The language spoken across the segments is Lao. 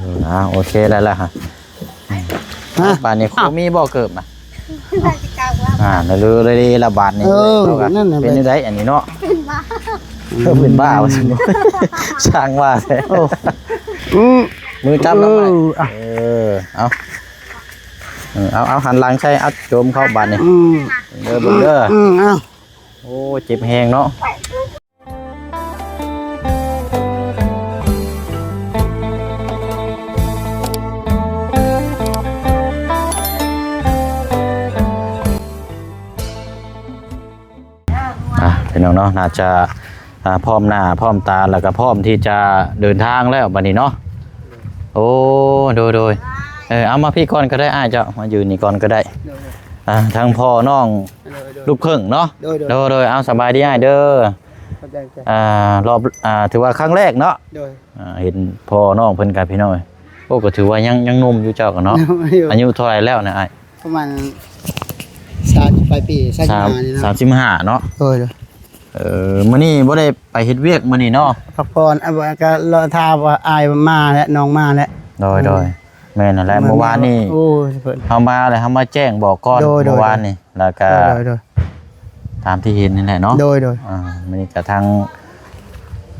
ອ່າ ໂອເຄ ໄດ້ແລ້ວຮະ ຮະ ບາດນີ້ ອ້າວ ຄູມີບໍ່ເກີບນະ? ອ່າ ລະເລີຍລະບາດນີ້ ເອີ ເນາະ ນັ້ນນະ ເປັນຈັ່ງໃດອັນນີ້ເນາະ? ເປັນບ້າ ເປັນບ້າວ່າຊັ້ນ ຊ່າງວ່າແທ້ ໂອ້ ອືມ ມືຈັບນ້ຳ ເອີ ເອີ ເອົາ ເອີ ເອົາ ເອົາ ຫັນຫຼັງໃສ່ ເອົາ ໂຈມເຂົ້າບາດນີ້ ອືມ ເດີ ເບິ່ງເດີ ອືມ ເອົາ ໂອ້ ເຈັບແຮງເນາະ. ອ່ະ ພີ່ນ້ອງເນາະ ໜ້າຈະ ອ່າ ພ້ອມໜ້າພ້ອມຕາ ແລ້ວກໍພ້ອມທີ່ຈະເດີນທາງແລ້ວບັດນີ້ເນາະ. ໂອ້ ໂດຍໆ ເອີ ເອົາມາພີ້ກ່ອນກໍໄດ້ ອ້າຍເຈົ້າ ມາຢືນນີ້ກ່ອນກໍໄດ້. ໂດຍໆ ອ່າ ທາງພໍ່ນ້ອງ ໂດຍໆ ລູກເພິ່ງເນາະ. ໂດຍໆ ໂດຍໆ ເອົາ ສະບາຍດີອ້າຍເດີ. ຂອບໃຈ ອ່າ ຮອບ ອ່າ ຖືວ່າຄັ້ງແລກເນາະ. ໂດຍ ອ່າ ເຫັນພໍ່ນ້ອງເພິ່ນກັນພີ່ນ້ອງເອີຍ. ໂອ້ ກໍຖືວ່າຍັງ ຍັງໜຸ່ມຢູ່ເຈົ້າກໍເນາະ. ອາຍຸເທົ່າໃດແລ້ວນະອ້າຍ? ປະມານສາມສິບປາຍປີ ສາມສິບຫ້ານີ້ເນາະ. ສາມສິບຫ້າເນາະ. ໂດຍໆ ເອີ ມື້ນີ້ບໍ່ໄດ້ໄປເຮັດວຽກມື້ນີ້ເນາະ ພັກຜ່ອນ. ເອົາ ກໍລໍຖ້າວ່າອ້າຍມາແຫຼະ ນ້ອງມາແຫຼະ. ໂດຍໆ ອືມ ແມ່ນຫັ້ນແຫຼະ. ເມື່ອວານນີ້ ໂອ້ຍ ເພິ່ນ ເຮົາມາແລ້ວ ເຮົາມາແຈ້ງບອກກ່ອນ ໂດຍໆ ເມື່ອວານນີ້ ແລ້ວກໍ ໂດຍໆ ຕາມທີ່ເຫັນນີ້ແຫຼະເນາະ. ໂດຍໆ ອ່າ ມື້ນີ້ກໍທາງ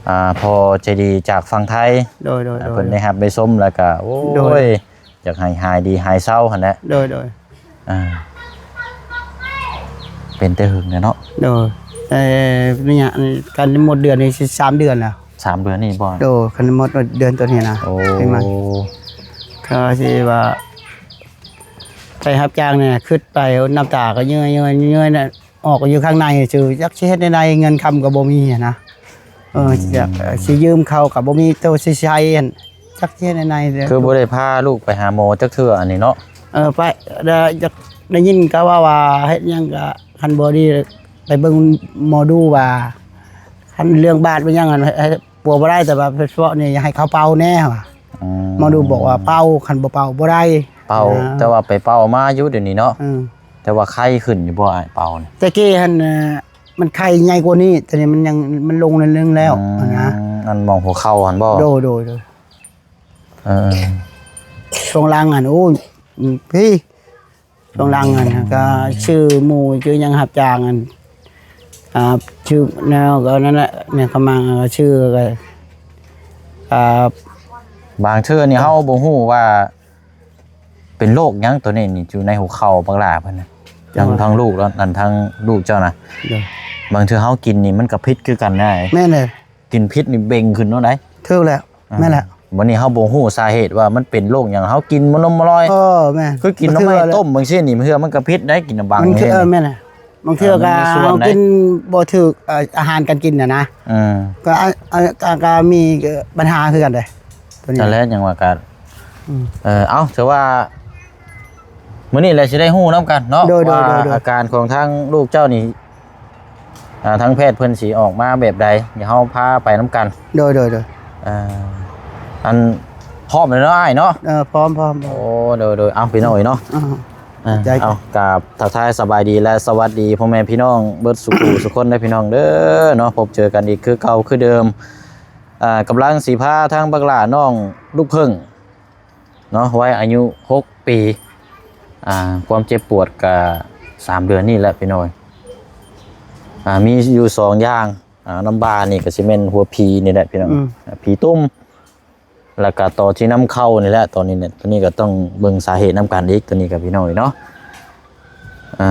ອ່າ ພໍ່ໃຈດີຈາກຝັ່ງໄທ ໂດຍໆ ເພິ່ນໄດ້ຮັບໄດ້ຊົມ ແລ້ວກໍ ໂອ້ຍ ໂດຍ ຢາກໃຫ້ຫາຍດີຫາຍເຊົາຫັ້ນແຫຼະ. ໂດຍໆ ອ່າ ເປັນແຕ່ຫຶງແລ້ວເນາະ. ໂດຍ ເອີ ໄລຍະນີ້ ຄັນໝົດເດືອນນີ້ຊິສາມເດືອນແລ້ວ. ສາມເດືອນນີ້ບໍ່? ໂດຍ ຄັນໝົດເດືອນຕົວນີ້ນະ. ໂອ້ ເປັນມາ ກໍຊິວ່າໄປຮັບຈ້າງນີ້ ຄຶດໄປນ້ຳຕາກໍເຍີ້ຍໆໆນະ. ອອກຢູ່ຂ້າງໃນຊື່ ຈັກຊິເຮັດແນວໃດ ເງິນຄຳກໍບໍ່ມີຫັ້ນນະ. ເອີ ອືມ ຊິຢືມເຂົາກໍບໍ່ມີໂຕຊິໃຊ້ຫັ້ນ ຈັກຊິເຮັດແນວໃດ. ຄືບໍ່ໄດ້ພາລູກໄປຫາໝໍຈັກເທື່ອອັນນີ້ເນາະ. ເອີ ໄປ ໄດ້ ຈັກໄດ້ຍິນເຂົາເວົ້າວ່າ ເຮັດຫຍັງກໍຄັນບໍ່ດີ ໄປເບິ່ງໝໍດູວ່າ ຄັນເລື່ອງບາດເປັນຫຍັງຫັ້ນ ໃຫ້ ໃຫ້ປົວບໍ່ໄດ້ ແຕ່ວ່າເພາະນີ້ໃຫ້ເຂົາເປົ່າແດ່ວ່າ. ອືມ ໝໍດູບອກວ່າເປົ່າ ຄັນບໍ່ເປົ່າບໍ່ໄດ້ ເປົ່າ ອ່າ ແຕ່ວ່າໄປເປົ່າມາຢູ່ດຽວນີ້ເນາະ. ອືມ ແຕ່ວ່າໄຂ້ຂຶ້ນຢູ່ບໍ່ອ້າຍ ເປົ່ານີ້? ແຕ່ກີ້ຫັ້ນ ມັນໄຂ້ໃຫຍ່ກວ່ານີ້ ແຕ່ນີ້ມັນຍັງ ມັນລົງໜ້ອຍໜຶ່ງແລ້ວ. ອືມ ຫັ້ນນະ ອັນໝ່ອງຫົວເຂົ່າຫັ້ນບໍ່? ໂດຍ ໂດຍ ໂດຍ ເອີ ຊ່ວງຫຼັງຫັ້ນ ໂອ້ຍ ພີ້ ຊ່ວງຫຼັງຫັ້ນ ກໍຊື່ໝູ່ຊື່ຫຍັງຮັບຈ້າງຫັ້ນ ອ່າ ຊື່ແນວກໍນັ້ນແຫຼະ ແນວຂະມັງກໍຊື່ກໍ ອ່າ ບາງເທື່ອນີ້ເຮົາບໍ່ຮູ້ວ່າ ເປັນໂລກຫຍັງໂຕນີ້ນີ້ ຢູ່ໃນຫົວເຂົ່າບັກຫຼ້າເພິ່ນນະ. ທາງ ທາງລູກແລ້ວ ອັນທາງລູກເຈົ້ານະ. ໂດຍ ບາງເທື່ອເຮົາກິນນີ້ມັນກໍຜິດຄືກັນນະ. ແມ່ນແຫຼະ ກິນຜິດນີ້ເບັ່ງຂຶ້ນໂລດໃດ໋. ຖືກແລ້ວ ອ່າ ແມ່ນແຫຼະ. ບັດນີ້ເຮົາບໍ່ຮູ້ສາເຫດວ່າມັນເປັນໂລກຫຍັງ ເຮົາກິນມານົມມາລອຍ. ເອີ ແມ່ນ ຄືກິນໜໍ່ໄມ້ຕົ້ມຈັ່ງຊີ້ນີ້ ເທື່ອມັນກໍຜິດໄດ໋ ກິນນະບັງ. ເອີ ແມ່ນແຫຼະ ບາງເທື່ອກໍເຮົາກິນບໍ່ຖືກ ເອີ ອາຫານການກິນນະນະ. ອືມ ກໍ ກໍ ກໍມີບັນຫາຄືກັນເດ້ ຕົວນີ້. ນັ້ນແຫຼະ ຫຍັງວ່າກັນ ອືມ ເອີ ເອົາ ຖືວ່າມື້ນີ້ແຫຼະຊິໄດ້ຮູ້ນຳກັນເນາະ ໂດຍໆ ວ່າ ໂດຍໆ ອາການຂອງທາງລູກເຈົ້ານີ້ ອ່າ ທາງແພດເພິ່ນຊິອອກມາແບບໃດ ດຽວເຮົາພາໄປນຳກັນ. ໂດຍໆໆ ເອີ ອັນ ພ້ອມແລ້ວເນາະອ້າຍເນາະ? ເອີ ພ້ອມໆ ໂອ້ ໂດຍໆ ເອົາ ພີ່ນ້ອງເອີຍເນາະ ອ່າ ອ່າ ໃຈ ເອົາ ກາບທັກທາຍສະບາຍດີ ແລະ ສະຫວັດດີພໍ່ແມ່ພີ່ນ້ອງເບິດສູ່ຜູ້ສູ່ຄົນເດີພີ່ນ້ອງເດີເນາະ. ພົບເຈີກັນອີກຄືເກົ່າຄືເດີມ ອ່າ ກຳລັງຊິພາທາງບັກຫຼ້ານ້ອງລູກເຜິ້ງເນາະ ໄວອາຍຸຫົກປີ ອ່າ ຄວາມເຈັບປວດກະສາມເດືອນນີ້ແຫຼະພີ່ນ້ອງ. ອ່າ ມີຢູ່ສອງຢ່າງ ອ່າ ນຳບ່ານີ້ກໍຊິແມ່ນຫົວຜີນີ້ແຫຼະພີ່ນ້ອງ ອືມ ອ່າ ຜີຕຸ່ມ ແລ້ວກະຕໍ່ທີ່ນຳເຂົ້ານີ້ແຫຼະ ຕອນນີ້ເນຍ ຕົວນີ້ກໍຕ້ອງເບິ່ງສາເຫດນຳກັນອີກ ຕົວນີ້ກໍພີ່ນ້ອງເນາະ. ອ່າ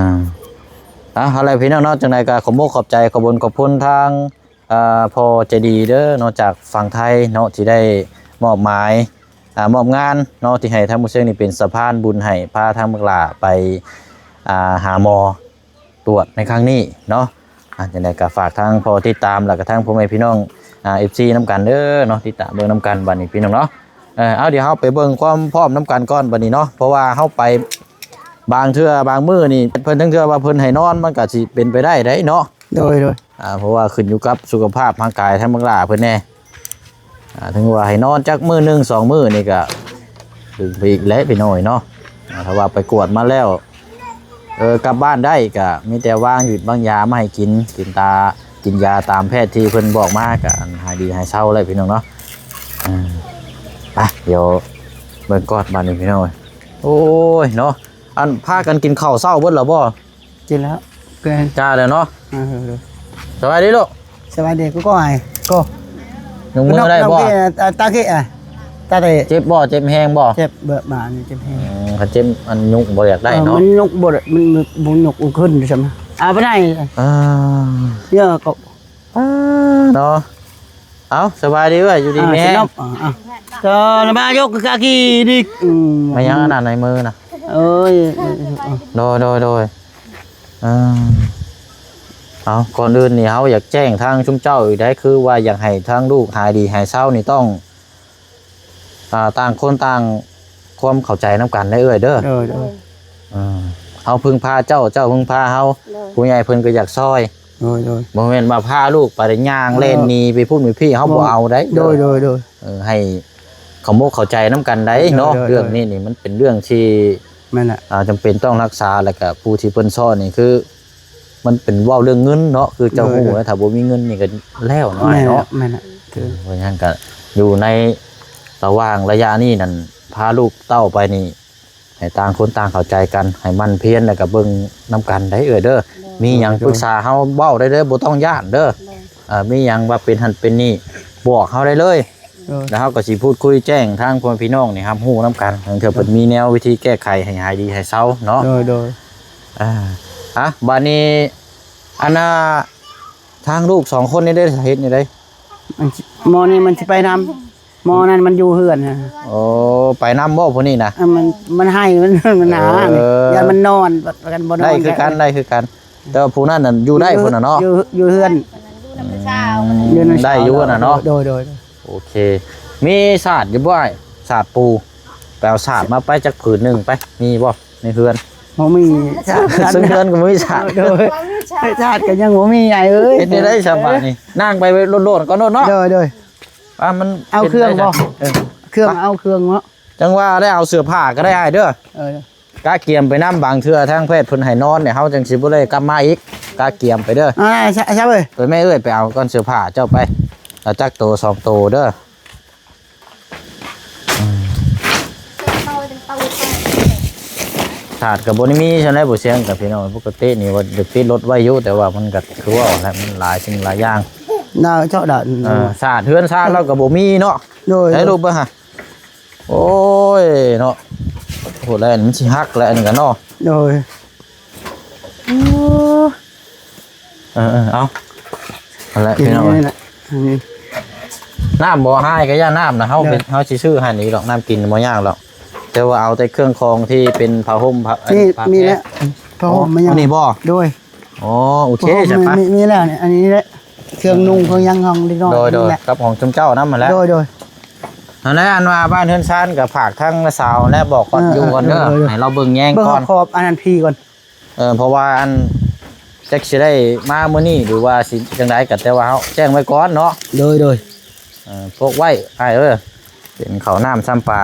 ອ່າ ເອົາລະພີ່ນ້ອງເນາະ ຈັ່ງໃດກໍຂອບອົກຂອບໃຈ ຂອບບຸນຂອບຄຸນທາງ ອ່າ ພໍ່ໃຈດີເດີເນາະ ຈາກຝັ່ງໄທເນາະ ທີ່ໄດ້ມອບໝາຍ ອ່າ ມອບງານເນາະ ທີ່ໃຫ້ທາງໝູ່ຊຽງນີ້ເປັນສະພານບຸນໃຫ້ພາທາງບັກຫຼ້າໄປ ອ່າ ຫາໝໍ ຕວດໃນຄັ້ງນີ້ເນາະ. ອ່າ ຈັ່ງໃດກໍຝາກທາງພໍ່ຕິດຕາມ ແລ້ວກໍທາງພໍ່ແມ່ພີ່ນ້ອງ ອ່າ ເອັຟຊີ ນຳກັນເດີເນາະ ຕິດຕາມເບິ່ງນຳກັນບັດນີ້ພີ່ນ້ອງເນາະ. ເອີ ເອົາ ດຽວເຮົາໄປເບິ່ງຄວາມພ້ອມນຳກັນກ່ອນບັດນີ້ເນາະ ເພາະວ່າເຮົາໄປບາງເທື່ອບາງມື້ນີ້ ເພິ່ນ ທັງເທື່ອວ່າເພິ່ນໃຫ້ນອນ ມັນກໍຊິເປັນໄປໄດ້ໄດ໋ເນາະ. ໂດຍໆ ອ່າ ເພາະວ່າຂຶ້ນຢູ່ກັບສຸຂະພາບຮ່າງກາຍທາງບັກຫຼ້າເພິ່ນແດ່. ອ່າ ເຖິງວ່າໃຫ້ນອນຈັກມື້ໜຶ່ງສອງມື້ນີ້ກໍດຶງໄປອີກແຫຼະພີ່ນ້ອງເນາະ. ອ່າ ຖ້າວ່າໄປກວດມາແລ້ວ ເອີ ກັບບ້ານໄດ້ ກໍມີແຕ່ວາງຢືດວາງຢາມາໃຫ້ກິນ ກິນຕາ ກິນຢາຕາມແພດທີ່ເພິ່ນບອກມາ ກໍອັນຫາຍດີຫາຍເຊົາແລ້ວພີ່ນ້ອງເນາະ. ອ່າ ໄປ ດຽວ ເບິ່ງກ່ອນບາດນີ້ພີ່ນ້ອງເອີຍ. ໂອ້ຍເນາະ ອັນພາກັນກິນເຂົ້າເຊົ້າເບິດແລ້ວບໍ່? ກິນແລ້ວ ແກງ ຈ້າແລ້ວເນາະ. ເອີ ສະບາຍດີລູກ. ສະບາຍດີ ກູກໍໃຫ້ ກໍ ຍົກມືໄດ້ບໍ່? ຕາເກະ ຕາເຕະ ເຈັບບໍ່? ເຈັບແຮງບໍ່? ເຈັບ ບາດນີ້ເຈັບແຮງ. ອືມ ຄັນເຈັບ ອັນ ຍົກບໍ່ຢາກໄດ້ເນາະ. ມັນຍົກບໍ່ໄດ້ ມັນບໍ່ຍົກຂຶ້ນຊ້ຳ. ເອົາໄປໄດ້ ອ່າ ເຍອະກໍ ອ່າ ເນາະ. ເອົາ ສະບາຍດີເອີຍ ຢູ່ດີມີແຮງ. ອ່າ ສະໜົບ ອ່າ ອ່າ ຈະມາຍົກກາກີນີ້ ອືມ ມາຫຍັງອັນນັ້ນໃນມືນະ? ເອີຍ ໂດຍ ໂດຍ ໂດຍ. ອ່າ ເອົາ ກ່ອນອື່ນນີ້ເຮົາຢາກແຈ້ງທາງຊຸມເຈົ້າອີກໄດ໋ ຄືວ່າຢາກໃຫ້ທາງລູກຫາຍດີຫາຍເຊົານີ້ຕ້ອງ ອ່າ ຕ່າງຄົນຕ່າງຄວາມເຂົ້າໃຈນຳກັນເດີເອື້ອຍເດີ. ໂດຍ ໂດຍ ເອີ ເຮົາເພິ່ງພາເຈົ້າ ເຈົ້າເພິ່ງພາເຮົາ. ໂດຍ ຜູ້ໃຫຍ່ເພິ່ນກໍຢາກຊ່ອຍ. ໂດຍ ໂດຍ ບໍ່ແມ່ນວ່າພາລູກໄປແລ້ວຍ່າງ ເອີ ແລ່ນໜີໄປພຸ້ນໄປພີ້ ເຮົາບໍ່ເອົາໄດ໋. ໂດຍ ໂດຍ ໂດຍ ເອີ ໃຫ້ເຂົ້າມົກເຂົ້າໃຈນຳກັນໄດ໋ເນາະ. ໂດຍ ໂດຍ ເລື່ອງນີ້ນີ້ມັນເປັນເລື່ອງທີ່ ແມ່ນແຫຼະ ອ່າ ຈຳເປັນຕ້ອງຮັກສາ ແລ້ວກະຜູ້ທີ່ເພິ່ນສອນນີ້ຄື ມັນເປັນເວົ້າເລື່ອງເງິນເນາະ ຄືເຈົ້າ ໂດຍ ຮູ້ ໂດຍ ແລ້ວ ຖ້າບໍ່ມີເງິນນີ້ກໍແລ້ວເນາະ ແມ່ນແຫຼະ ເນາະ. ແມ່ນແຫຼະ ເອີ ເພາະຫຍັງກໍຢູ່ໃນລະຫວ່າງໄລຍະນີ້ນັ້ນ ພາລູກເຕົ້າໄປນີ້ ໃຫ້ຕ່າງຄົນຕ່າງເຂົ້າໃຈກັນ ໃຫ້ໝັ່ນພຽນ ແລ້ວກໍເບິ່ງນຳກັນໄດ໋ເອື້ອຍເດີ. ໂດຍ ມີຫຍັງ ໂດຍ ປຶກສາເຮົາເວົ້າໄດ້ເດີ ບໍ່ຕ້ອງຢ້ານເດີ. ໂດຍ ເອີ ມີຫຍັງວ່າເປັນຫັ້ນເປັນນີ້ ບອກເຮົາໄດ້ເລີຍ. ໂດຍ ແລ້ວເຮົາກໍຊິພູດຄຸຍແຈ້ງທາງພໍ່ແມ່ພີ່ນ້ອງນີ້ຮັບຮູ້ນຳກັນ ລາງເທື່ອເພິ່ນມີແນວວິທີແກ້ໄຂໃຫ້ຫາຍດີໃຫ້ເຊົາເນາະ. ໂດຍ ໂດຍ ອ່າ ອ່ະ ບາດນີ້ ອັນນ່າ ທາງລູກສອງຄົນນີ້ໄດ້ເຮັດແນວໃດ? ມັນຊິ ໝໍນີ້ມັນຊິໄປນຳ ໝໍນັ້ນມັນຢູ່ເຮືອນນະ. ໂອ້ ໄປນຳບໍ່ຜູ້ນີ້ນະ? ອ່າ ມັນ ມັນໄຫ້ ມັນ ມັນໜາວ ເອີ ຢ້ານມັນນອນ ປະກັນບໍ່ນອນ ໄດ້ຄືກັນ ໄດ້ຄືກັນ. ແຕ່ວ່າຜູ້ນັ້ນນັ້ນຢູ່ໄດ້ພຸ້ນນະເນາະ ຢູ່ ຢູ່ເຮືອນ ຢູ່ນຳຜູ້ສາວ ອືມ ຢູ່ນຳ ໄດ້ຢູ່ນະເນາະ. ໂດຍ ໂດຍ ໂດຍ ໂອເຄ. ມີສາດຢູ່ບໍ່ອ້າຍ? ສາດປູ ໄປເອົາສາດມາໄປຈັກຜືນໜຶ່ງໄປ ມີບໍ່ໃນເຮືອນ? ບໍ່ມີສາດ ເຊິ່ງເຮືອນກໍບໍ່ມີສາດ. ໂດຍ ສາດກໍຍັງບໍ່ມີອ້າຍເອີຍ. ເຮັດແນວໃດຊະບາດນີ້? ນັ່ງໄປໂລດໆກ່ອນໂລດເນາະ. ໂດຍ ໂດຍ ອ່າ ມັນ ເອົາເຄື່ອງບໍ່? ເອີ ເຄື່ອງ ເອົາເຄື່ອງເນາະ. ຈັ່ງວ່າໄດ້ ເອົາເສື້ອຜ້າກໍໄດ້ອ້າຍເດີ. ເອີ ກະກຽມໄປນຳ ບາງເທື່ອທາງແພດເພິ່ນໃຫ້ນອນເນຍ ເຮົາຈັ່ງຊິບໍ່ໄດ້ກັບມາອີກ. ກະກຽມໄປເດີ. ອ່າ ຊະ ຊະເອີຍ ໄປແມ່ເອີຍ ໄປເອົາກ່ອນເສື້ອຜ້າເຈົ້າໄປ. ເອົາຈັກໂຕສອງໂຕເດີ. ອືມ ສາດກໍບໍ່ໄດ້ມີສ່ຳໃດບໍ່ສຽງກັບພີ່ນ້ອງ. ປົກກະຕິນີ້ວ່າຈະຕິດລົດໄວ້ຢູ່ ແຕ່ວ່າມັນກໍຄືວ່າແຫຼະ ມັນຫຼາຍສິ່ງຫຼາຍຢ່າງ. ໜາວເຈາະດານ ເອີ ສາດເຮືອນຊານລາວກໍບໍ່ມີເນາະ. ໂດຍ ໃຫ້ລູກເບິ່ງຫາ. ໂອ້ຍເນາະ ໂຫດແລ້ວ ອັນນີ້ມັນຊິຫັກແລ້ວ ອັນນີ້ກໍເນາະ. ໂດຍ ເອີໆ ເອົາ ນັ້ນແຫຼະ ກິນ ພີ່ນ້ອງ ນີ້ແຫຼະ. ອືມ ນ້ຳບໍ່ຫາຍກໍຢ່າ ນ້ຳນະ ເຮົາ ໂດຍ ເຮົາຊິຊື້ໃຫ້ນີ້ດອກ ນ້ຳກິນບໍ່ຍາກດອກ. ແຕ່ວ່າເອົາແຕ່ເຄື່ອງຂອງທີ່ເປັນຜ້າຫົ່ມ ຜ້າ ນີ້ ອັນນີ້ ມີແລ້ວ ຜ້າຫົ່ມ ອໍ ມາຍັງ ອັນນີ້ບໍ່? ໂດຍ ອໍ ໂອເຄ ໂອ້ໂຫ ຊັ້ນໄປ ມີ ມີແລ້ວນີ້ ອັນນີ້ແຫຼະ ເຄື່ອງນຸ່ງ ເອີ ເຄື່ອງຫຍັງຂອງເດັກນ້ອຍ ໂດຍ ນີ້ແຫຼະ ກັບຂອງຊຸມເຈົ້ານຳຫັ້ນແຫຼະ. ໂດຍ ໂດຍ ຫັ້ນແຫຼະ ອັນວ່າບ້ານເຮືອນຊານກໍຝາກທາງສາວແຫຼະ ບອກກ່ອນ ເອີ ຢູ່ກ່ອນເດີ ເອີ ເອີ ໃຫ້ລາວເບິ່ງແຍງກ່ອນ ເບິ່ງຂອບອັນນັ້ນພີກ່ອນ. ເອີ ເພາະວ່າອັນ ຈັກຊິໄດ້ມາມື້ນີ້ ຫຼືວ່າຊິຈັ່ງໃດ ກໍແຕ່ວ່າເຮົາແຈ້ງໄວ້ກ່ອນເນາະ. ໂດຍ ໂດຍ ເອີ ປົກໄວ້ອ້າຍເອີຍ ເປັນເຂົ້ານ້ຳຊ້ຳປາ.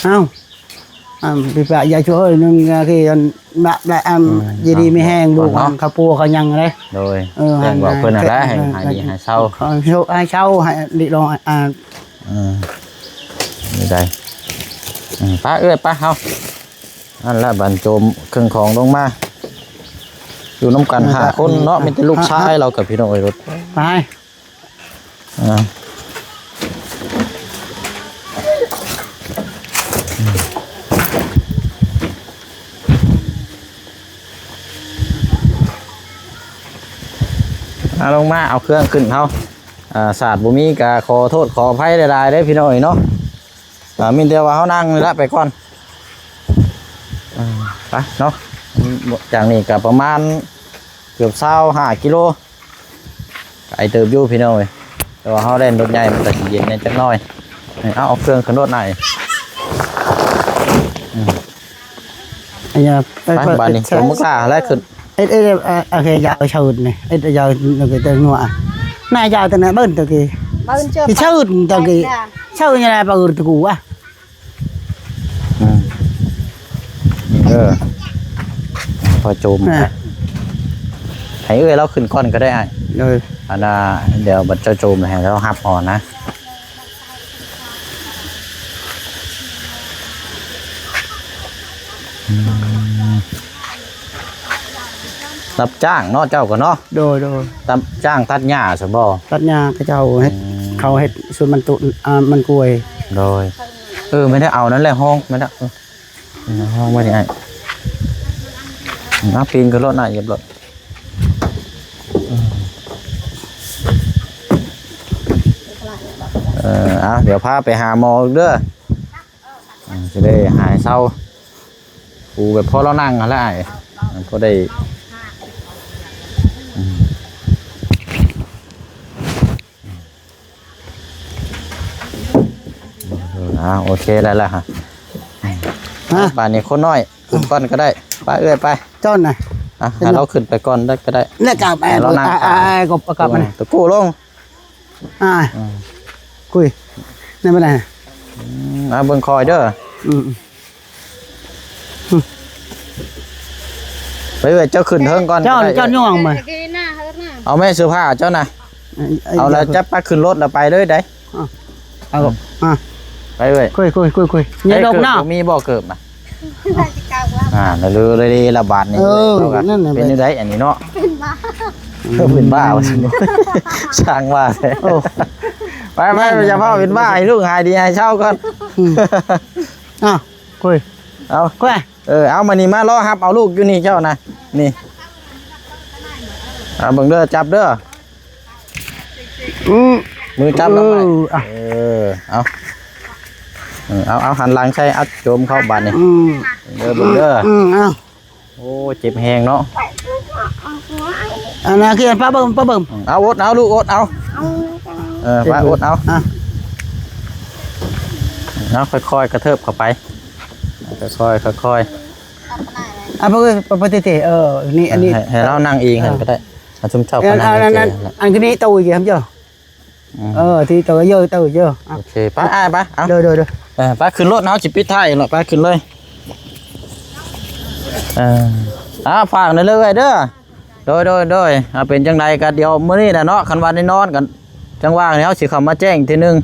ອືມ ເອົ້າ ອ່າ ພີ່ປ້າ ຢ່າຊ່ວຍໜຶ່ງນາທີ ອັນ ບະ ບະ ອັນ ອືມ ຢູ່ດີມີແຮງ ລູກ ເອົາກ່ອນເນາະ ອັນ ເຂົາປູເຂົາຫຍັງເດ້. ໂດຍ ເອີ ແຈ້ງບອກເພິ່ນຫັ້ນແຫຼະ ໃຫ້ ໃຫ້ດີໃຫ້ເຊົາ ໃຫ້ໂຊກໃຫ້ເຊົາ ໃຫ້ລີ້ລອງ ອ່າ ອືມ ນີ້ໄດ້ ອືມ ໄປເອື້ອຍ ໄປເຮົາ ນັ້ນແຫຼະ ບັນໂຈມເຄື່ອງຂອງລົງມາ ຢູ່ນຳກັນຫ້າຄົນເນາະ ມີແຕ່ລູກຊາຍລາວກັບພີ່ນ້ອງເອີຍ ລົດ ໄປ ອ່າ ເອົາລົງມາ ເອົາເຄື່ອງຂຶ້ນເຮົາ ອ່າ ສາດບໍ່ມີ ກະຂໍໂທດຂໍອະໄພຫຼາຍໆເດ້ພີ່ນ້ອງເອີຍເນາະ. ອ່າ ມີແຕ່ວ່າເຮົານັ່ງນີ້ລະໄປກ່ອນ ອ່າ ໄປເນາະ. ຈາກນີ້ກະປະມານເກືອບຊາວຫ້າກິໂລ ໄກເຕີບຢູ່ພີ່ນ້ອງເອີຍ ແຕ່ວ່າເຮົາແລ່ນລົດໃຫຍ່ມັນກະຊິເຢັນແດ່ຈັກໜ້ອຍ. ເອົາ ເອົາເຄື່ອງຂຶ້ນລົດໜ້ອຍ ອືມ ອັນນີ້ ໄປ ໄປ ບາດນີ້ ເອົາ ຜົມບັກຫຼ້າແລ້ວຂຶ້ນ ເອັດ ເອັດ ເອັດ ເອັດ ເອັດ ເອົາເຂົ້າເຊີນນີ້ ເອັດ ເອົາເຂົ້າເຊີນນີ້ ເຕີງນົວ ນາຍເຈົ້າຕົວນັ້ນເບິ່ງຕົວກີ້ ເບິ່ງເຈົ້າ ເຊີນຕົວກີ້ ເຊີນຍັງໄດ້ປາອື່ນຕົວກູ່ອະ. ອືມ ເອີ ພໍໂຈມ ອ່າ ໃຫ້ເອື້ອຍລາວຂຶ້ນກ່ອນກໍໄດ້ອ້າຍ ໂດຍ ອັນນ່າ ດຽວບັດເຈົ້າໂຈມໃຫ້ລາວຮັບເອົານະ. ອືມ ຮັບຈ້າງເນາະ ເຈົ້າກໍເນາະ? ໂດຍ ໂດຍ. ຮັບຈ້າງຕັດຫຍ້າຊັ້ນບໍ່? ຕັດຫຍ້າ ເຂົາເຈົ້າເຮັດ ອືມ ເຂົາເຮັດສວນມັນຕຸ ອ່າ ມັນກ້ວຍ. ໂດຍ. ເອີ ແມ່ນແລ້ວ ເອົານັ້ນແຫຼະ ຮອງ ແມ່ນແລ້ວ ເອີ ຮອງໄວ້ນີ້ອ້າຍ. ເອົາ ປີນຂຶ້ນລົດນະ ຢຽບລົດ. ເອີ ເອົາ ດຽວພາໄປຫາໝໍເດີ. ອືມ ຊິໄດ້ຫາຍເຊົາ ປູແບບພໍລາວນັ່ງຫັ້ນແຫຼະອ້າຍ ພໍໄດ້ ອືມ ອ່າ ໂອເຄ ໄດ້ແລ້ວຮະ ຮະ ບາດນີ້ຄົນນ້ອຍຂຶ້ນກ່ອນກໍໄດ້ ໄປເອື້ອຍໄປ ເຈົ້ານະ ອ່ະ ໃຫ້ລາວຂຶ້ນໄປກ່ອນໄດ້ກໍໄດ້ ແລ້ວກໍ ໃຫ້ລາວນັ່ງ ອ່າ ອ່າ ກໍກັບມາ ອືມ ຕະກູ້ລົງ ອ່າ ອືມ ກຸຍ ນັ້ນບໍ່ໄດ້ ອືມ ເອົາເບິ່ງຄອຍເດີ ອືມ ໄປເອີຍ ເຈົ້າຂຶ້ນເທິງກ່ອນ ເຈົ້າ ເຈົ້າຍ່ອງມາ ເອົາແມ່ເສື້ອຜ້າເຈົ້ານະ ເອົາລະ ຈັບປາຂຶ້ນລົດລະໄປເລີຍໄດ໋ ເອົາ ອ່າ ໄປເອີຍ ຄຸຍ ຄຸຍ ຄຸຍ ຄຸຍ ເອີຍ ນີ້ດອກນະ ເກີບບໍ່ມີບໍ່ເກີບນະ ອ່າ ລະເລີຍລະບາດນີ້ ເອີ ເປັນຈັ່ງໃດອັນນີ້ເນາະ ເປັນບ້າ ເປັນບ້າວ່າຊັ້ນ ຊ່າງວ່າແທ້ ໂອ້ ໄປ ໄປ ຢ່າພາເປັນບ້າ ໃຫ້ລູກຫາຍດີຫາຍເຊົາກ່ອນ ອືມ ອ້າວ ຄຸຍ ເອົາ ຄຸຍ ເອີ ເອົາ ມານີ້ ມາລໍຮັບເອົາລູກຢູ່ນີ້ເຈົ້ານະ ນີ້ ເອົາ ເບິ່ງເດີ ຈັບເດີ ອືມ ມືຈັບນຳໄວ້ ເອີ ເອີ ເອົາ ເອີ ເອົາ ເອົາ ຫັນຫຼັງໃສ່ ເອົາ ໂຈມເຂົ້າບາດນີ້ ອືມ ເດີ ເບິ່ງເດີ ອືມ ເອົາ ໂອ້ ເຈັບແຮງເນາະ ອັນນັ້ນຄືປາເບິ່ງ ປາເບິ່ງ ເອົາ ອົດເອົາ ລູກ ອົດເອົາ ເອີ ປາ ອົດເອົາ ອ່ະ ເອົາ ຄ່ອຍໆ ກະເທີບເຂົ້າໄປ ຄ່ອຍໆ ຄ່ອຍໆ ອ່ະ ປາເບິ່ງ ປາເບິ່ງເຕະ ເອີ ນີ້ ອັນນີ້ ໃຫ້ ໃຫ້ລາວນັ່ງເອງຫັ້ນກໍໄດ້ ອ່ະ ຊຸມເຈົ້າ ອັນ ອັນ ອັນ ອັນນີ້ໂຕອີກແລ້ວ ອືມ ເອີ ທີ່ໂຕເຢີໂຕເຢີ ໂອເຄ ໄປອ້າຍໄປ ເອົາ ໂດຍ ໂດຍ ໂດຍ ເອີ ໄປຂຶ້ນລົດ ເຮົາຊິປິດທ້າຍເນາະ ໄປຂຶ້ນເລີຍ ເອີ ອ່າ ຝາກແດ່ເດີ ເອື້ອຍເດີ ໂດຍ ໂດຍ ໂດຍ ອ່າ ເປັນຈັ່ງໃດກໍດຽວມື້ນີ້ແຫຼະເນາະ ຄັນວ່າໄດ້ນອນກັນ ຈັ່ງວ່າເຮົາຊິເຂົ້າມາແຈ້ງອີກເທື່ອໜຶ່ງ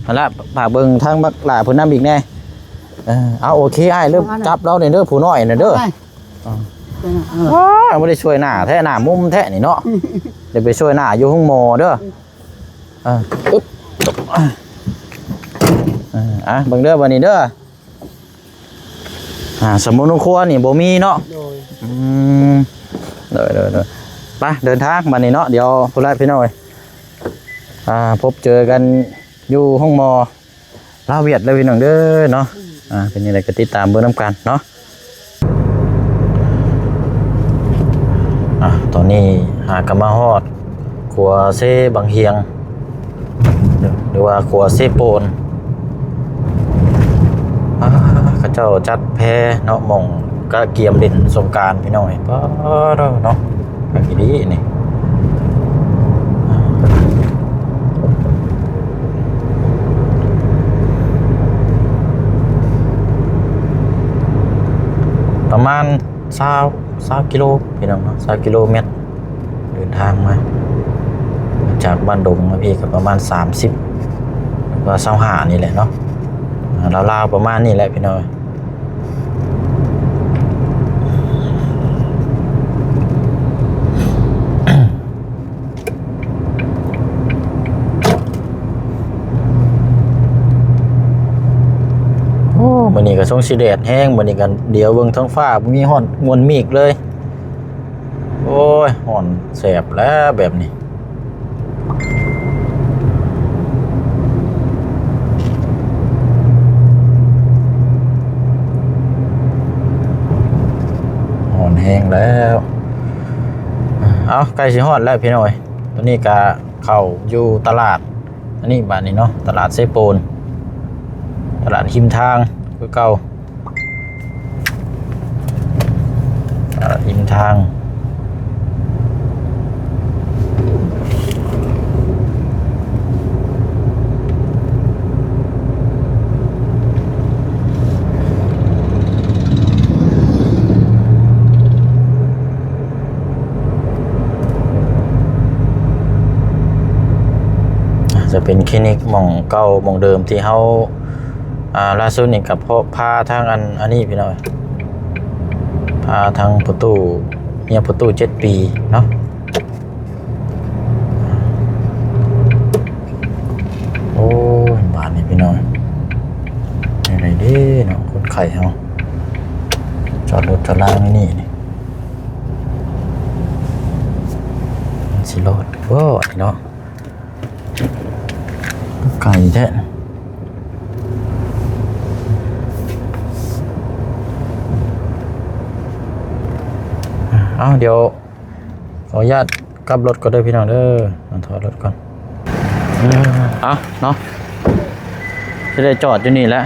ຫັ້ນລະ ຝາກເບິ່ງທາງບັກຫຼ້າເພິ່ນນຳອີກແດ່ ເອີ ເອົາ ໂອເຄ ອ້າຍ ເລີ່ມຈັບລາວນີ້ເດີ ຜູ້ນ້ອຍນີ້ເດີ ເອີ ວ້າ ບໍ່ໄດ້ຊ່ວຍໜ້າແທ້ ໜ້າມຸມແທ້ນີ້ເນາະ ໄດ້ໄປຊ່ວຍໜ້າຢູ່ໂຮງໝໍເດີ ເອີ ອຶບ ເອີ ອ່ະ ເບິ່ງເດີ ບາດນີ້ເດີ ອ່າ ສະມຸນຄົວນີ້ບໍ່ມີເນາະ ໂດຍ ອືມ ໂດຍ ໂດຍ ໂດຍ ໄປ ເດີນທາງບາດນີ້ເນາະ ດຽວພຸ້ນລະພີ່ນ້ອງເອີຍ ອ່າ ພົບເຈີກັນຢູ່ໂຮງໝໍ ລາວຫວຽດເດີພີ່ນ້ອງເດີເນາະ ອ່າ ເປັນຈັ່ງໃດກໍຕິດຕາມເບິ່ງນຳກັນເນາະ ອ່າ ຕອນນີ້ຫາກໍມາຮອດຂົວເຊບັງຫຽງ ຫຼືວ່າຂົວເຊໂປນ ອ່າ ເຂົາເຈົ້າຈັດແພເນາະ ໝ່ອງກະກຽມຫຼິ້ນສົງການພີ່ນ້ອງເອີຍ ປາດເນາະ ຄັກອີ່ຫຼີນີ້ ປະມານຊາວ ຊາວກິໂລພີ່ນ້ອງເນາະ ຊາວກິໂລແມັດ ເດີນທາງມາ ຈາກບ້ານດົງມາພີ້ກໍປະມານສາມສິບ ຫຼືວ່າຊາວຫ້ານີ້ແຫຼະເນາະ ອ່າ ລາວໆປະມານນີ້ແຫຼະພີ່ນ້ອງ. ໂອ້ ມື້ນີ້ກໍຊົງຊິແດດແຮງ ມື້ນີ້ກໍດຽວເບິ່ງທ້ອງຟ້າ ມີຮອດມວນເມກເລີຍ. ໂອ້ຍ ຮ້ອນແສບແລ້ວແບບນີ້ ຮ້ອນແຮງແລ້ວ. ເອົາ ໃກ້ຊິຮອດແລ້ວພີ່ນ້ອງເອີຍ ຕອນນີ້ກະເຂົ້າຢູ່ຕະຫຼາດ ອັນນີ້ບາດນີ້ເນາະ ຕະຫຼາດເຊໂປນ ຕະຫຼາດຮິມທາງຄືເກົ່າ ຕະຫຼາດຮິມທາງ. ໂ ຈະເປັນຄລີນິກໝ່ອງເກົ່າໝ່ອງເດີມທີ່ເຮົາ ອ່າ ລ່າສຸດນີ້ກໍພໍພາທາງອັນ ອັນນີ້ພີ່ນ້ອງ ພາທາງພໍ່ຕູ້ ເມຍພໍ່ຕູ້ເຈັດປີເນາະ. ໂອ້ຍ ບາດນີ້ພີ່ນ້ອງ ຈັ່ງໃດເດ້ເນາະ ຄົນໄຂ້ເຮົາ ຈອດລົດຈອດລາຢູ່ນີ້ນີ້ ມັນຊິລອດບໍ່ນີ້ເນາະ. ໄກແທ້. ເອົາ ດຽວຂໍອະນຸຍາດກັບລົດກ່ອນເດີພີ່ນ້ອງເດີ ເອົາ ຖອດລົດກ່ອນ. ເອົາເນາະ ຊິໄດ້ຈອດຢູ່ນີ້ແຫຼະ.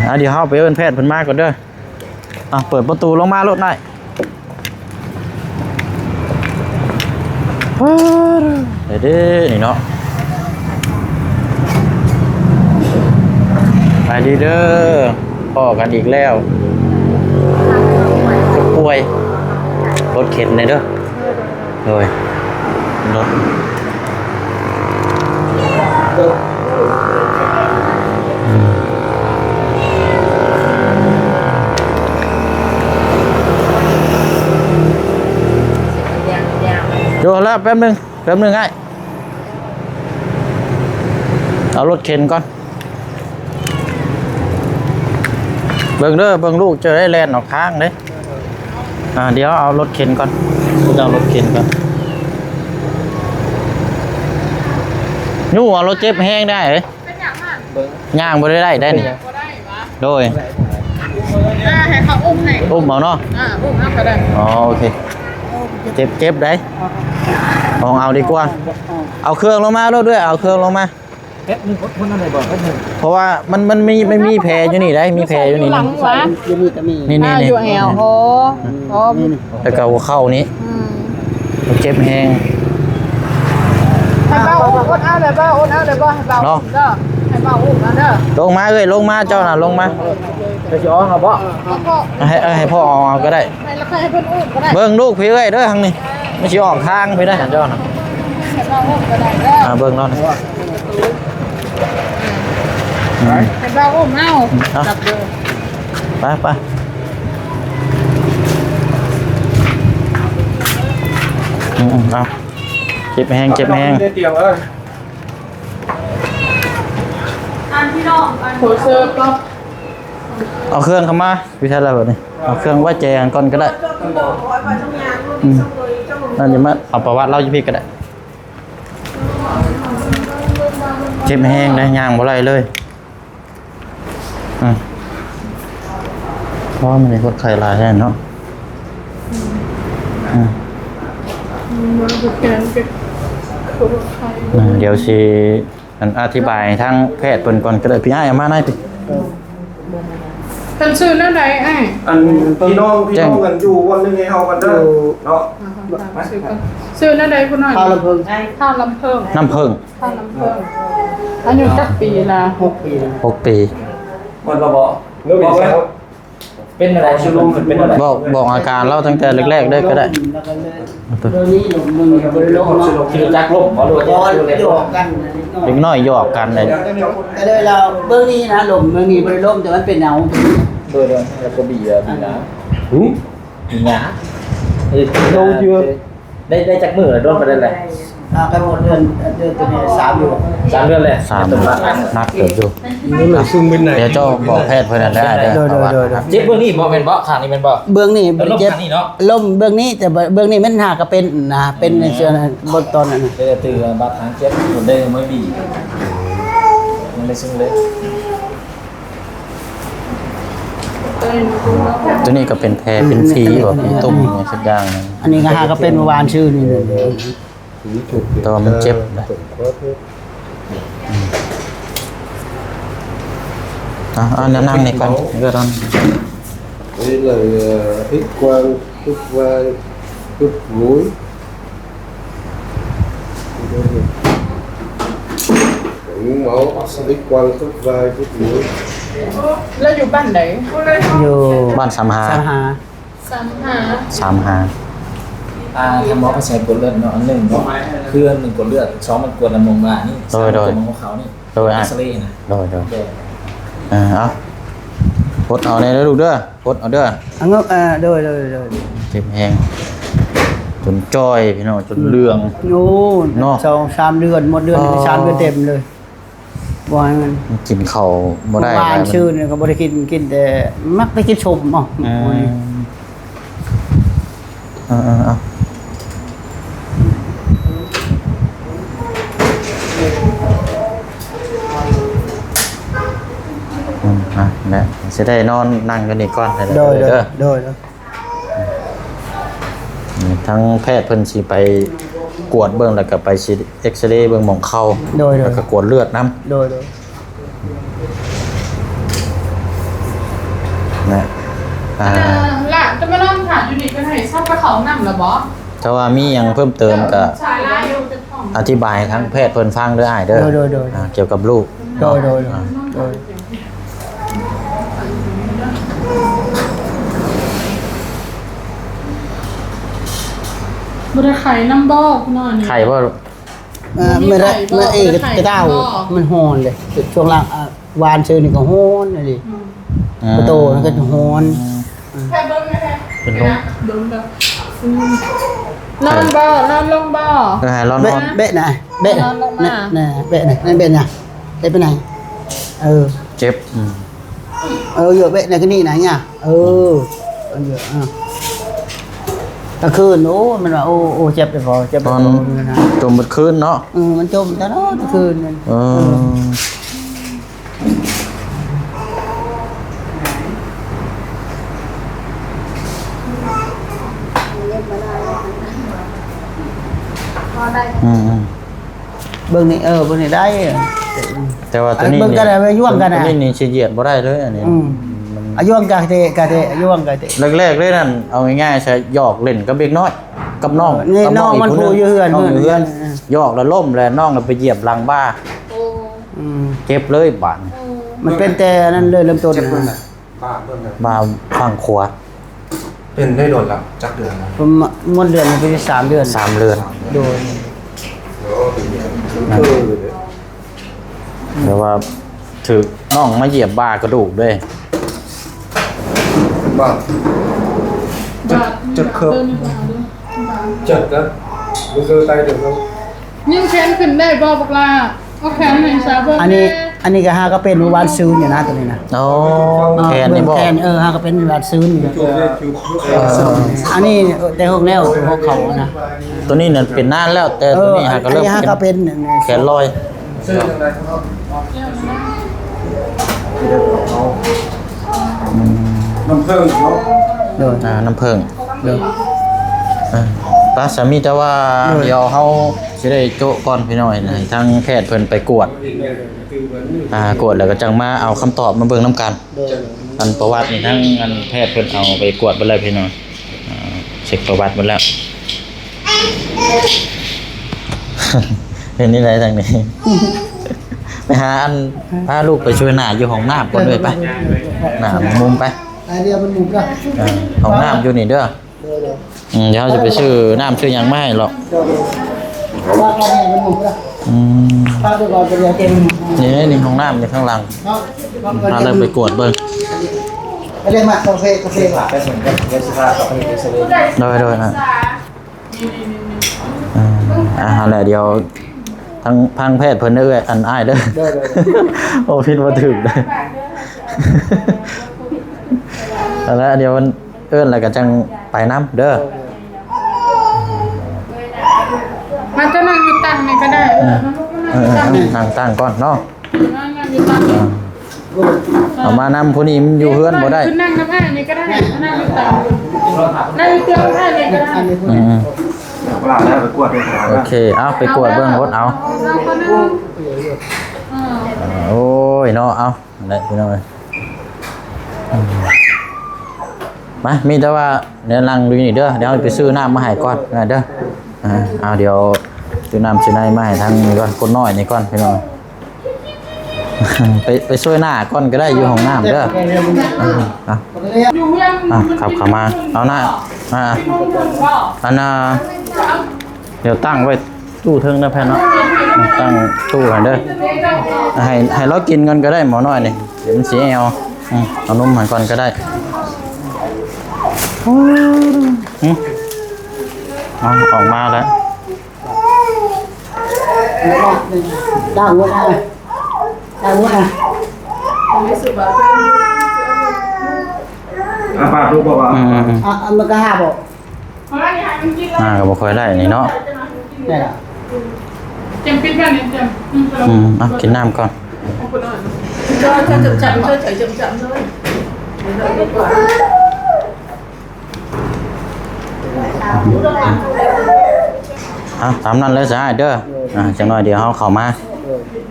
ອ່າ ດຽວເຮົາໄປເອີ້ນແພດເພິ່ນມາກ່ອນເດີ. ອ່ະ ເປີດປະຕູລົງມາໂລດນາຍ. ເດ້ນີ້ເນາະ ສະບາຍດີເດີ ພໍ້ກັນອີກແລ້ວ. ຜູ້ປ່ວຍ ລົດເຂັນແດ່ເດີ. ໂດຍ ລົດ ອືມ ຢູ່ຫັ້ນລະ ແປັບໜຶ່ງ ແປັບໜຶ່ງອ້າຍ ເອົາລົດເຂັນກ່ອນ. ເບິ່ງເດີ ເບິ່ງລູກເຈົ້າໄດ້ແລ່ນອອກທາງເດ້. ອ່າ ດຽວເອົາລົດເຂັນກ່ອນ ດຽວເອົາລົດເຂັນກ່ອນ. ຍູ້ເອົາລົດເຈັບແຮງໄດ້ເດ້ ເບິ່ງ ຍ່າງບໍ່ໄດ້ໄດ້ໄດ໋ນີ້. ໂດຍ ອ່າ ໃຫ້ເຂົາອຸ້ມໃຫ້ ອຸ້ມເອົາເນາະ. ອ່າ ອຸ້ມເອົາກໍໄດ້. ອໍ ໂອເຄ ເຈັບ ເຈັບໄດ໋ ອອກເອົາດີກວ່າ. ເອົາເຄື່ອງລົງມາໂລດເດີ້ ເອົາເຄື່ອງລົງມາ. ແປັບໜຶ່ງ ອົດທົນເອົາໄດ້ບໍ່ ແປັບໜຶ່ງ. ເພາະວ່າມັນ ມັນມີ ມັນມີແຜຢູ່ນີ້ໄດ໋ ມີແຜຢູ່ນີ້. ຢູ່ຫຼັງຫວາ ຢູ່ນີ້ກໍມີ ນີ້ໆໆ ອ່າ ຢູ່ແອວ. ອໍ ນີ້ໆ ແລ້ວກໍຫົວເຂົ່ານີ້ ອືມ ມັນເຈັບແຮງ. ໃຫ້ເບົາອຸ້ມ ອົດເອົາໄດ້ບໍ່ ອົດເອົາໄດ້ບໍ່ ໃຫ້ເບົາເນາະ ອຸ້ມເດີ ໃຫ້ເບົາອຸ້ມເອົາເດີ. ລົງມາເອີຍ ລົງມາ ເຈົ້ານະລົງມາ. ເຈົ້າຊິເອົາເອົາບໍ່ ໃຫ້ ເອີ ໃຫ້ພໍ່ເອົາເອົາກໍໄດ້. ໃຫ້ລະໃຫ້ເພິ່ນອຸ້ມກໍໄດ້. ເບິ່ງລູກພີ່ເອີຍເດີ ທາງນີ້ ມັນຊິອອກທາງພີ່ເດີ ເຈົ້ານະ. ໃຫ້ເບົາອຸ້ມກໍໄດ້ເດີ ອ່າ ເບິ່ງເນາະ. ໃຫ້ເບົາອຸ້ມເອົາ ຈັບເດີ ໄປ ໄປ. ອືມ ເອົາ ເຈັບແຮງ ເຈັບແຮງ. ອັນພີ່ນ້ອງ ອັນ ໂຫເຊີບບໍ່ ເອົາເຄື່ອງເຂົ້າມາ ຢູ່ໃສລະບາດນີ້ ເອົາເຄື່ອງໄວ້ແຈກັນກ່ອນກໍໄດ້. ອືມ ອັນນີ້ມາເອົາປະຫວັດລາວຢູ່ພີ້ກໍໄດ້. ເຈັບແຮງໄດ໋ ຍ່າງບໍ່ໄດ້ເລີຍ. ອືມ ເພາະວ່າມັນມີຄົນໄຂ້ຫຼາຍແທ້ເນາະ. ອືມ ອືມ ດຽວຊິ ອັນ ອະທິບາຍໃຫ້ທາງແພດເພິ່ນກ່ອນກໍໄດ້. ພີ່ອ້າຍ ເອົາມາໃນພີ້. ເພິ່ນຊື່ແນວໃດອ້າຍ? ອັນ ພີ່ນ້ອງ ພີ່ນ້ອງກັນຢູ່ບ່ອນໜຶ່ງໃຫ້ເຮົາກັນເດີເນາະ. ຊື່ແນວໃດຜູ້ນ້ອຍ? ທ້າວລຳເພິງ ທ້າວລຳເພິງ ນ້ຳເຜິ້ງ ທ່ານນຳເພິ່ງ ອາຍຸຈັກປີລະ? ຫົກປີ ຫົກປີ. ໝົດແລ້ວບໍ່? ເປັນແນວໃດ? ເປັນແນວໃດ? ບອກ ບອກອາການລາວຕັ້ງແຕ່ແລກໆເລີຍກໍໄດ້. ເບິ່ງນີ້ ລົມເບິ່ງນີ້ບໍ່ໄດ້ລົມເນາະ. ຊິຮູ້ຈັກລົມບໍ່? ຫຼືວ່າ ບໍ່ ຢອກກັນ ເດັກນ້ອຍຢອກກັນເດ້. ກໍເລີຍລາວເບິ່ງນີ້ນະ ລົມເບິ່ງນີ້ບໍ່ໄດ້ລົມ ແຕ່ມັນເປັນເຫງົາ. ໂດຍ ໂດຍ ແລ້ວກໍບີ ບີນາ. ຫື? ມີຫຍັງ? ເອີ ໂຕເຍອະ ໄດ້ ໄດ້ຈັກມື້ແລ້ວ? ດົນປານໃດແລ້ວ? ອ່າ ໄປໝົດເດືອນ ເດືອນ ເດືອນສາມເດືອນ ສາມເດືອນແລ້ວ. ສາມເດືອນ ໜັກເຕີບຢູ່. ດຽວເຈົ້າບອກແພດເພິ່ນນັ້ນແຫຼະ. ໂດຍ ໂດຍ ໂດຍ ໂດຍ. ເຈັບເບື້ອງນີ້ບໍ່ແມ່ນບໍ່? ຂ້າງນີ້ແມ່ນບໍ່? ເບື້ອງນີ້ບໍ່ໄດ້ເຈັບ ລົມຂ້າງນີ້ເນາະ. ລົມເບື້ອງນີ້ ແຕ່ເບື້ອງນີ້ມັນຫາກະເປັນນະ ເປັນໃນສ່ວນ ອືມ ບົດຕອນນັ້ນນະ. ເອີ ຖືວ່າບາດທາງເຈັບ ບໍ່ໄດ້ມາບີ ຍັງໄດ້ຊຶ້ງເລີຍ. ຕົວນີ້ກໍເປັນແຜເປັນຝີບໍ່ ເປັນຕຸ່ມຫຍັງສັກຢ່າງໜຶ່ງ. ອັນນີ້ກໍຫາກໍເປັນເມື່ອວານຊື່ນີ້. ແຕ່ວ່າມັນເຈັບນະ. ອືມ ເອົາ ເອົາ ນັ່ງນີ້ກ່ອນ ເອີ ນອນ. Đây là, ờ, X quang, X quang, X mũi. Máu, X quang, X vai, X mũi. ແລ້ວຢູ່ບ້ານໃດ? ຢູ່ບ້ານສາມຫ້າ ສາມຫ້າ ສາມຫ້າ ສາມຫ້າ. ອ່າ ທາງໝໍເພິ່ນໃຫ້ກວດເລືອດເນາະ ອັນໜຶ່ງເນາະ ຄືອັນໜຶ່ງກວດເລືອດ ສອງມັນກວດນ້ຳນມວ່ານີ້ ໂດຍ ສາມ ໂດຍ ກວດນ້ຳຂາວນີ້ ໂດຍ ອ້າຍ ເອັກຊະເຣນະ ໂດຍ ໂດຍ ເອີ ເອົາ ປົດເອົາແດ່ເດີລູກເດີ ປົດເອົາເດີ ອັນນັ້ນ ເອີ ໂດຍ ໂດຍ ໂດຍ ເຈັບແຮງ ຈົນຈ່ອຍພີ່ນ້ອງ ຈົນເຫຼືອງ ໂອ້ ເນາະ ສອງສາມເດືອນ ໝົດເດືອນ ອໍ ສາມເດືອນເຕັມເລີຍ. ບໍ່ໃຫ້ມັນ ມັນກິນເຂົ້າບໍ່ໄດ້ ວານ ແລ້ວມັນ ຊື່ນີ້ກໍບໍ່ໄດ້ກິນ ກິນແຕ່ ມັກໄດ້ກິນສົ້ມເອົາ ອືມ ມື້ນີ້ ເອີໆໆ ອືມ ອ່ະ ແຫຼະ ຊິໄດ້ນອນນັ່ງຢູ່ນີ້ກ່ອນ ໂດຍ ໂດຍ ເດີ ໂດຍ ໂດຍ. ທາງແພດເພິ່ນຊິໄປກວດເບິ່ງ ແລ້ວກໍໄປຊິເອັກຊະເຣເບິ່ງໝ່ອງເຂົ່າ ໂດຍໆ ແລ້ວກໍກວດເລືອດນຳ ໂດຍໆ ນະ ອ່າ ຫຼານຈະມານອນຖ້າຢູ່ນີ້ ເພິ່ນໃຫ້ເຊົາໄປເຂົ້າຫ້ອງນ້ຳແລ້ວບໍ່? ຖ້າວ່າມີຫຍັງເພີ່ມເຕີມກໍ ສາຍລາວຢູ່ ອະທິບາຍໃຫ້ທາງແພດເພິ່ນຟັງເດີອ້າຍເດີ ໂດຍໆ ໂດຍ ອ່າ ກ່ຽວກັບລູກ ໂດຍໆ ໂດຍ ອ່າ ໂດຍ. ບໍ່ໄດ້ໄຂ້ນຳບໍ່ ຜູ້ນ້ອຍນີ້? ໄຂ້ບໍ່? ເອີ ບໍ່ມີໄຂ້ບໍ່? ແມ່ນ ແມ່ເອກ ບໍ່ໄດ້ໄຂ້ນຳບໍ່? ມັນຮ້ອນເດ້ ຊ່ວງຫຼັງ ອ່າ ວານຊື່ນີ້ກໍຮ້ອນອີ່ຫຼີ ອືມ ປະຕູມັນກໍຮ້ອນ ອືມ ເປັນລົມ ນອນບໍ່? ນອນລົງບໍ່? ເອີ ໃຫ້ລອງນອນ ເບະນະ ເບະນະ ນອນລົງມາ ແບະນະ ເບະນະ ເບະນະ ເບະໄປໄຫນ? ເອີ ເຈັບ ອືມ ເອີ ເຍອະ ເບະນະ ກະນີ້ນະ ເຍ ເອີ ເຍ ອ່າ ກາງຄືນ ໂອ້ ມັນວ່າ ໂອ້ ໂອ້ ເຈັບແຕ່ພໍ ເຈັບແຕ່ພໍ ນອນ ຈົມເບິດຄືນເນາະ ເອີ ມັນຈົມຕະຫຼອດກາງຄືນນັ້ນ ເອີ ເອີ ອືມໆ ເບິ່ງນີ້ ເອີ ເບິ່ງນີ້ໄດ້ ແຕ່ວ່າຕົວນີ້ ເບິ່ງກັນໄດ້ ຢູ່ຮ່ວມກັນນະ ຕົວນີ້ນີ້ຊິຢຽດບໍ່ໄດ້ເລີຍ ອັນນີ້ ອືມ ມັນ ອາຍຸຫວ່າງກາເຕະ ກາເຕະ ອາຍຸຫວ່າງກາເຕະ ແລກໆເລີຍນັ້ນ ເອົາງ່າຍໆຊະ ຫຍອກຫຼິ້ນກັບເດັກນ້ອຍ ກັບນ້ອງ ເອີ ນ້ອງອີກຜູ້ໜຶ່ງ ນ້ອງຢູ່ເຮືອນ ນ້ອງຢູ່ເຮືອນ ເອີ ຫຍອກແລ້ວລົ້ມ ແລ້ວນ້ອງກໍໄປຢຽບຫຼັງບາ ໂອ້ ອືມ ເຈັບເລີຍບາດນີ້ ໂອ້ ມັນເປັນແຕ່ອັນນັ້ນເລີຍ ເລີ່ມຕົ້ນ ເຈັບເບິ່ງນະ ບາດເບິ່ງນະ ບ່າຝັ່ງຂວາ ເປັນໄດ້ດົນແລ້ວ ຈັກເດືອນແລ້ວ? ປະມານ ໝົດເດືອນນີ້ເປັນສາມເດືອນ ສາມເດືອນ ໂດຍ ແຕ່ວ່າຖືກນ້ອງມາຢຽບບ່າກະດູກເດ້ ບາດ ເຈັບ ເຈັບເຄີບ ເຈັບນະ ບໍ່ເຄີຍໄປເດີ. ຍິງແຂນຂຶ້ນໄດ້ບໍ່ບັກຫຼ້າ? ເອົາແຂນໃຫ້ສາວເບິ່ງ ອັນນີ້ ແດ່ ອັນນີ້ກໍຫາກໍເປັນວານຊືນຢູ່ນະ ຕົວນີ້ນະ ໂອ້ ເອີ ແຂນນີ້ບໍ່ ເບິ່ງແຂນ ເອີ ຫາກໍເປັນວານຊືນຢູ່ ເອີ ອັນນີ້ແຕ່ຫົກແລ້ວ ຫົກເຂົ່ານະ ຕົວນີ້ນັ້ນເປັນນານແລ້ວ ແຕ່ ເອີ ຕົວນີ້ຫາກໍເລີ່ມ ອັນນີ້ຫາກໍເປັນ ເປັນແຂນລອຍ ອືມ ນ້ຳເຜິ້ງເນາະ ໂດຍ ອ່າ ນ້ຳເຜິ້ງ ໂດຍ ອ່າ ປະ ສາມີ ແຕ່ວ່າ ໂດຍ ດຽວເຮົາ ຊິໄດ້ໂຈະກ່ອນພີ່ນ້ອງ ໃຫ້ທາງແພດເພິ່ນໄປກວດ ອ່າ ກວດແລ້ວກໍຈັ່ງມາເອົາຄຳຕອບມາເບິ່ງນຳກັນ ໂດຍ ອັນປະຫວັດນີ້ທາງອັນແພດເພິ່ນເອົາໄປກວດເບິດແລ້ວພີ່ນ້ອງ ອ່າ ເຊັກປະຫວັດເບິດແລ້ວ ເປັນຈັ່ງໃດທາງນີ້ ໄປຫາອັນ ພາລູກໄປຊ່ວຍໜ້າຢູ່ຫ້ອງນ້ຳກ່ອນເລີຍໄປ ໜ້າມຸມໄປ ໄອເດຍມັນມຸມເດີ ເອີ ຫ້ອງນ້ຳຢູ່ນີ້ເດີ. ໂດຍ ໂດຍ ອືມ ດຽວເຮົາຈະໄປຊື້ນ້ຳຊື້ຫຍັງມາໃຫ້ລອກ ໂດຍ ໂດຍ ວ່າກັນໃຫ້ມັນໝົດລະ ອືມ ພາໄປກ່ອນ ໄປເດີນເຕັມ ນີ້ ນີ້ຫ້ອງນ້ຳຢູ່ຂ້າງຫຼັງ ເນາະ ພາເລີຍໄປກວດເບິ່ງ ໄປເດີນມາກາເຟ ກາເຟ ໂດຍ ໂດຍ ອ່າ ອ່າ ຫັ້ນແຫຼະ ດຽວທາງ ທາງແພດເພິ່ນເດີ ເອື້ອຍ ອັນ ອ້າຍເດີ ໂດຍ ໂດຍ ໂອ້ ຜິດບໍ່ຖືກເດີ ຫັ້ນແຫຼະ ດຽວ ເອີ້ນແລ້ວກໍຈັ່ງໄປນຳເດີ ມາເຈົ້ານັ່ງຢູ່ຕັ່ງນີ້ກໍໄດ້ ເອີ ເອີ ເອີ ນັ່ງຕັ່ງກ່ອນເນາະ ນັ່ງ ນັ່ງຢູ່ຕັ່ງນີ້ ເອົາມານຳ ຜູ້ນີ້ມັນຢູ່ເຮືອນບໍ່ໄດ້ ຄືນັ່ງນຳອ້າຍນີ້ກໍໄດ້ ນັ່ງຢູ່ຕັ່ງ ນັ່ງຢູ່ຕັ່ງອ້າຍນີ້ກໍໄດ້ ອືມ ໂອເຄ ເອົາໄປກວດເບິ່ງໂລດ ເອົາ ເອົາ ເອົາ ເອົາ ໂອ້ຍເນາະ ເອົາ ນັ້ນແຫຼະພີ່ນ້ອງເອີຍ ອືມ ມາ ມີແຕ່ວ່າແນວນັ່ງຢູ່ນີ້ເດີ ດຽວເຮົາໄປຊື້ນ້ຳມາໃຫ້ກ່ອນນະເດີ ອ່າ ເອົາ ດຽວຊື້ນ້ຳຊື້ໃນມາໃຫ້ທາງນີ້ກ່ອນ ຄົນນ້ອຍນີ້ກ່ອນພີ່ນ້ອງ ໄປ ໄປຊ່ວຍໜ້າກ່ອນກໍໄດ້ ຢູ່ຫ້ອງນ້ຳເດີ ອ່າ ອ່າ ອ່າ ຂັບເຂົ້າມາ ເອົາໜ້າ ອ່າ ອັນນ່າ ດຽວຕັ້ງໄວ້ຕູ້ເທິງເດີແພນເນາະ ຕັ້ງຕູ້ໃຫ້ເດີ ໃຫ້ ໃຫ້ລາວກິນກ່ອນກໍໄດ້ ໝໍນ້ອຍນີ້ ດຽວມັນຊິແອວ ອືມ ເອົານົມໃຫ້ກ່ອນກໍໄດ້ ອືມ ເອົາ ອອກມາແລ້ວ ດາງຫົວໜ້າ ດາງຫົວໜ້າ ອາ ປາກລູກບໍ່ວ່າ ອືມ ອາ ມັນກໍຫາບໍ່ ອ່າ ກໍບໍ່ຄ່ອຍໄດ້ນີ້ເນາະ ໄດ້ລະ ເຈັມປິດໄວ້ນີ້ ເຈັມ ອືມ ເອົາກິນນ້ຳກ່ອນ ເອົາ ຕາມນັ້ນເລີຍສະຫາຍເດີ ອ່າ ຈັກໜ້ອຍດຽວເຮົາເຂົ້າມາ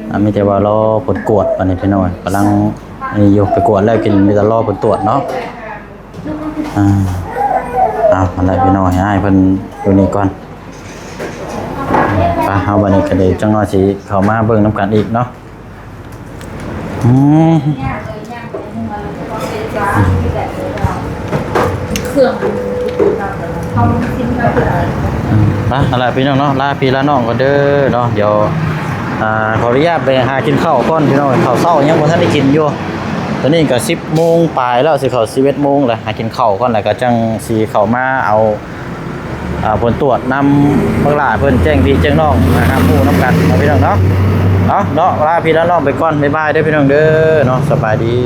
ອ່າ ມີແຕ່ວ່າລໍຜົນກວດ ອັນນີ້ພີ່ນ້ອງ ກຳລັງນີ້ຢູ່ ໄປກວດແລ້ວກິນ ມີແຕ່ລໍຜົນຕວດເນາະ ອ່າ ເອົາ ຫັ້ນແຫຼະພີ່ນ້ອງ ໃຫ້ອ້າຍເພິ່ນຢູ່ນີ້ກ່ອນ ໄປ ເຮົາບັດນີ້ກໍໄດ້ ຈັກໜ້ອຍຊິເຂົ້າມາເບິ່ງນຳກັນອີກເນາະ ອືມ ເຄື່ອງ ອືມ ມາ ເອົາລະພີ່ນ້ອງເນາະ ລາພີ່ລານ້ອງກ່ອນເດີເນາະ ດຽວ ອ່າ ຂໍອະນຸຍາດໄປຫາກິນເຂົ້າກ່ອນພີ່ນ້ອງ ເຂົ້າເຊົ້າຍັງບໍ່ທັນໄດ້ກິນຢູ່ ຕອນນີ້ກໍສິບໂມງປາຍແລ້ວ ຊິເຂົ້າສິບເອັດໂມງແລ້ວ ຫາກິນເຂົ້າກ່ອນ ແລ້ວກໍຈັ່ງຊິເຂົ້າມາເອົາ ອ່າ ຜົນຕວດນຳບັກຫຼ້າເພິ່ນ ແຈ້ງພີ່ແຈ້ງນ້ອງ ມາຫາໝູ່ນຳກັນເນາະພີ່ນ້ອງເນາະ ເນາະ ເນາະ ລາພີ່ລານ້ອງໄປກ່ອນ ບາຍບາຍເດີພີ່ນ້ອງເດີເນາະ ສະບາຍດີ.